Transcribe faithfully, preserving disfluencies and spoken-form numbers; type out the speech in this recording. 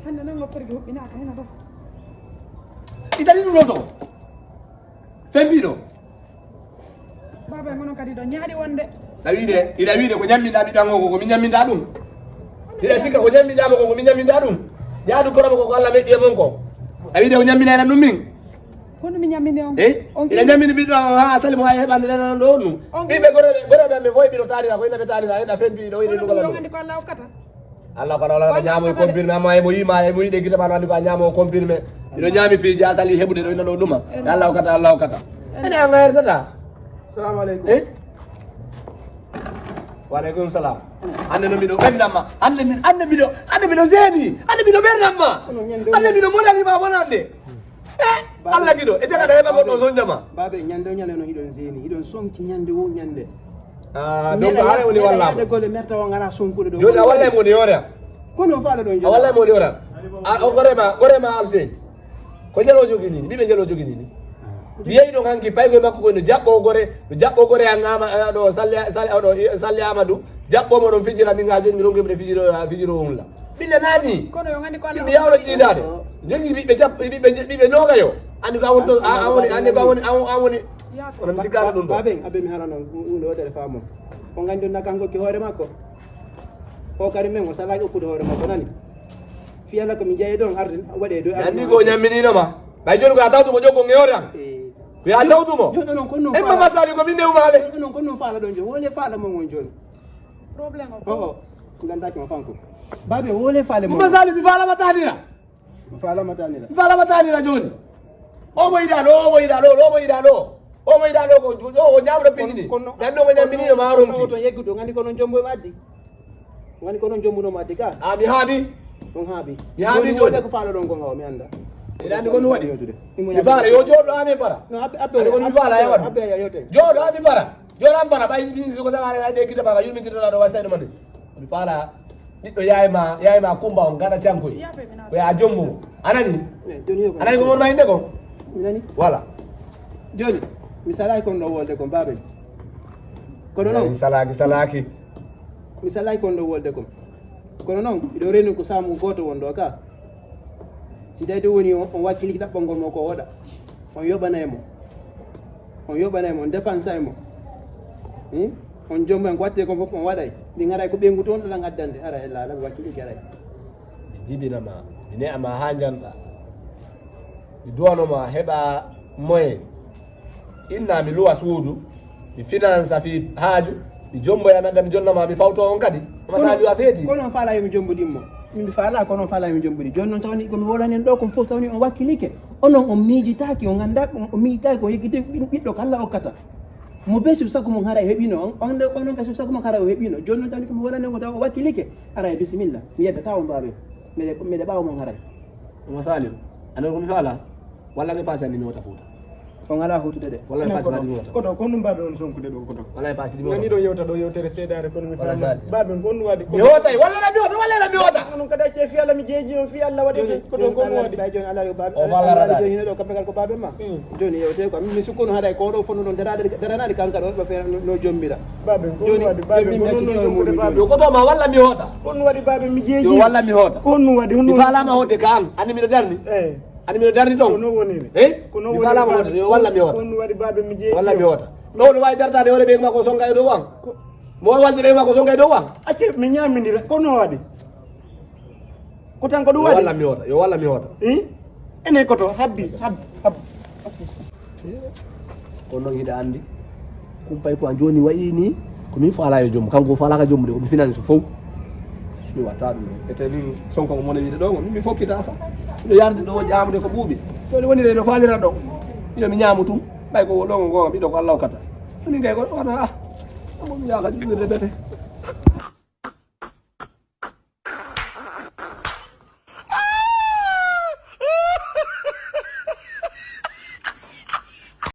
Hannde noon ngo fergi huɓɓinaaka hena ɗo. Itali ɗum ɗo to. Fembiɗo. Baba e mono kadi ɗo ñaaɗi wonde. Ɗa wiide, ida wiide ko ñamminɗa ɓiɗɗo an o ko ko min ñamminta ɗum. Ida sikka ko ñamminɗa mo ko ko min ñamminta ɗum. Yaadu koromo ko ko Allah meƴƴi e mon ko. A wiide o ñamminayna ɗum min. Kono mi ñammini on. Eh? On ida ñammini ɓiɗɗo an ha sali mo ha heɓande lena ɗo ɗum. Ɓiɓɓe goroɓe goroɓe amen fof ɓiɗo tanira ko ina ɓe tanira ina fembi ɗo ina ɗum kala ɗum. Andi ko Allah hokkata. Allah kono wala ñaamo e comprimé amma emo yima emo yiɗe gita ma no andi ko a ñaamo o comprimé. Ino ñaami piiji a sali heɓude ɗo ina ɗo ɗuma e Allah hokkata Allah hokkata. Ene a ŋayrtata. Salamu aleykum. Eh? Wa aleykum salam. Hande no miɗo ɓerdamma hande min hande miɗo hande miɗo zeni hande miɗo ɓerdamma hande miɗo monanima wonande. Eh? Allah giɗo e jagata heɓa goɗɗo o sonjama. Babe ñande o ñande no hiɗon zeni hiɗon sonki ñande wo ñande. Ah, donc hare woni walla mo. Gole merta o ngara sonkude ɗo. Joni a walla mo ni ora. Kono faala ɗon. A walla mo ni ora. A o gore ma gore ma abse. Ko jalo jogini ni, bibe jalo jogini ni. Mi yeyi ɗon hanki paygo makko ko no jaɓɓo gore, no jaɓɓo gore an ama ɗo salle salle ɗo salle Amadou. Jaɓɓo mo ɗon fijira min ha joni mi rongi ɓe fijiro fijiro wonla. Ɓille nani. Kono yo ngandi ko Allah. Mi yawlo jiidade. Jogi ɓiɓɓe cap ɓiɓɓe ɓiɓɓe noga yo. Andi ko a woni to a woni andi ko a woni a woni. Kono mi sikkano ɗum ɗo. Baben abe mi halano ɗum ɗo tere famo. O ngandi na kanko ki hoore makko. O kadi men o salaki okkude hoore makko nani. Fi Allah ko mi jeyi ɗon arde waɗe do. Andi ko ñamminino ma. Bay joni ko a tawtu mo jokko ngeore am. Ko ya tawtu mo. Joni non ko non. Emma masali ko min newmale. Joni non ko non faala ɗon joni. Wole faala mo ngon joni. Problème o. O o. Ngandaki mo fanko. Babe wole faale mo. Masali mi faala matanira. Fala matanira. Fala matanira joni. Omo yiɗa ɗo, omo yiɗa ɗo, omo yiɗa ɗo. Omo yiɗa ɗo ko o ñamɗo pijini. Nan ɗo ko ñambini yo ma ronti. Oto yeggudo ngani kono jombo e maddi. Ngani kono jombo no maddi ka. A mi haabi. On haabi. Mi haabi joni. Ko fala ɗon ko ngawa mi anda. Ina andi kono waɗi. Mi fala yo joɗo ami para. No abbe abbe. Andi kono mi fala ya waɗu. Abbe ya yote. Joɗo ami para. Joɗo ami para ɓay min siko sala ay de kita baka yurmi kita ɗo wasay ɗo mande. Mi fala. Ɓiɗɗo yaay ma yaay ma kumba on gaɗa cankoy ko ya jombo anani. Anani ko wonma hinde ko. Voilà. Joni mi salaki kon ɗo wolde kon baben. Kono non mi salaki salaki. Mi salaki kon ɗo wolde kon. Kono non iɗo reni ko samu goto won ɗo ka. Si tawi to woni on wakkiliki ɗaɓɓol ngol mo ko woɗa. On yoɓanay mo. On yoɓanay mo on dépense ay mo. On jombo en ko watte kon fof on waɗay. Min haray ko ɓeyngu toon ɗaɗan addande ara e laala mi wakkiliki aray. Mi jibinama mi ne'ama ha janɗa. Mi duwanoma heɓa moyen. Inna mi luwa suudu. Mi finansa fi haaju. Mi jomboya mi adda mi jonnama mi fawto on kadi. Masali a feeti. Kono on faala yomi jombudimmo. Min mi faala kono on faala yomi jombudi joni noon tawni komi wolanen ɗo kon fof tawni on wakkilike. Onon on miijitaaki on ganda on miijitaaki on yeggiti ɓiɗɗo kala okkata. Mo be susagu mo haray heɓino on on de onon ka susagu mo haray o heɓino joni noon tawni komi wolanen ko taw o wakkilike. Aray bisimilla mi yeddata on baabe. Mede mede ɓaawo mon haray. Omo saliu. Anon komi faala. Walla mi paasi anndi mi wota fuuta. On alaa huutude de. Walla mi paasi anndi mi wota. Koto kon ɗum baabe on sonkude ɗo koto. Walla mi paasi anndi mi wota. Nani ɗo yewta ɗo yewtere seedaare kono mi faami. Baabe on kon waɗi. Mi wota walla mi wota walla mi wota. Onon kada ce fi Allah mi jeeji on fi Allah waɗi koto kon waɗi. Bay joni Allah yo baabe. O walla rada. Joni hino ɗo kamɓe kala ko baabe ma. Joni yewte ko mi sukkuno haɗa ko ɗo fono ɗon darade daranaade kanka ɗo ɓe fe no jombira. Baabe kon waɗi baabe kon sonkude baabe. Yo koto ma walla mi wota. Kon waɗi baabe mi jeeji. Yo walla mi wota. Kon waɗi. Mi faalama wota kan anndi miɗo darni. Eh. Ani miɗo darni ton. Kono woniri. Eh? Kono mi falama wota yo walla mi wota. Kono waɗi baabe mi jeeyi. Walla mi wota. Ɗo no wawi dartade hoore ɓeygu makko songa e dow an. Mo wawi walde ɓeygu makko songa e dow an. Acce mi ñamindira kono waɗi. Ko tan ko ɗum waɗi. Walla mi wota yo walla mi wota. Eh? Ene koto habbi habbi habbi. Kono noon hiɗa anndi kumpay ko a jooni wayi ni. Ko min faala yo jommu kanko o faalaka jommude ko mi finani so fof. Mi watta ɗum ete min sonko ko mone wiide ɗo min mi fokkita sa. Miɗo yarde ɗo ƴamude ko ɓuuɓi. Joni wonire no faalira ɗo. Iyo mi ñaamu tum. Ɓay ko ɗo ngo gonga ɓiɗɗo ko allah okkata. Min kay ko wona ah. Omo mi yaka juɗirde bete.